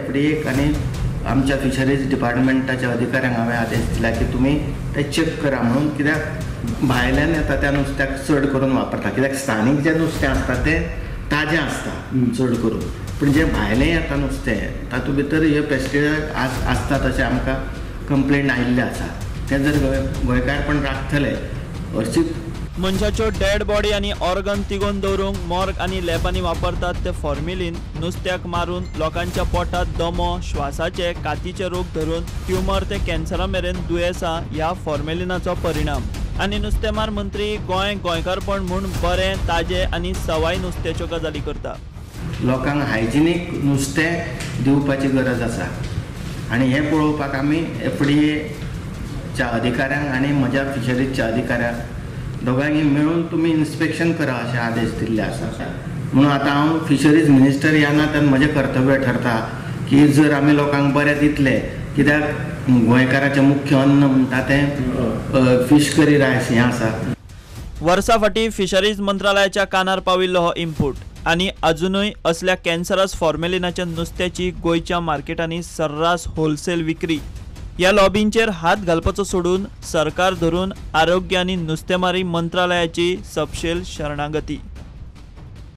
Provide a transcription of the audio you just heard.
एफडीएक आनी आमच्या फिशरीज डिपार्टमेंटाच्या अधिकाऱ्यांक हांवें आदेश दिला की तुमी ते चॅक करा म्हणून, कित्याक भायल्यान येता त्या नुस्त्याक चड करून वापरता, कित्याक स्थानीक जें नुस्तें आसता तें ताजें आसता चड करून, पूण जें भायलें येता नुस्तें तातूंत भितर हे पेस्टिसायड आसता तशें आमकां कंप्लेन आयिल्लें आसा. तें जर गोंयकारपण राखतले हरशीं मनशाच्यो डेड बॉडी आनी ऑर्गन तिगोवन दवरूंक मॉर्ग आनी लॅबांनी वापरतात ते फॉर्मेलीन नुस्त्याक मारून लोकांच्या पोटात दमो, श्वासाचे, कातीचे रोग धरून ट्युमर ते कॅन्सरा मेरेन दुयेंसां ह्या फॉर्मेलिनाचो परिणाम. आनी नुस्तेमार मंत्री गोंय गोंयकारपण म्हूण बरें, ताजें आनी सवाय नुस्त्याच्यो गजाली करता. लोकांक हायजिनीक नुस्तें दिवपाची गरज आसा आनी हें पळोवपाक आमी एफडीएच्या अधिकाऱ्यांक आनी म्हज्या फिशरीजच्या अधिकाऱ्यांक दोगांनी मेळून तुमी इन्स्पेक्शन करा अशें आदेश दिल्ले आसा. म्हणून आतां हांव फिशरीज मिनिस्टर ह्या नात्यान म्हजें कर्तव्य ठरता की जर आमी लोकांक बरें दितले, कित्याक गोंयकाराचें मुख्य अन्न म्हणटा तें फीश करी रायस हें आसा. वर्सां फाटीं फिशरीज मंत्रालयाच्या कानार पाविल्लो हो इनपूट आनी अजुनूय असल्या कॅन्सरस फॉर्मेलिनाच्या नुस्त्याची गोंयच्या मार्केटांनी सर्रास होलसेल विक्री. ह्या लॉबींचेर हात घालपाचो सोडून सरकार धरून आरोग्य आनी नुस्तेमारी मंत्रालयाची सपशेल शरणागती.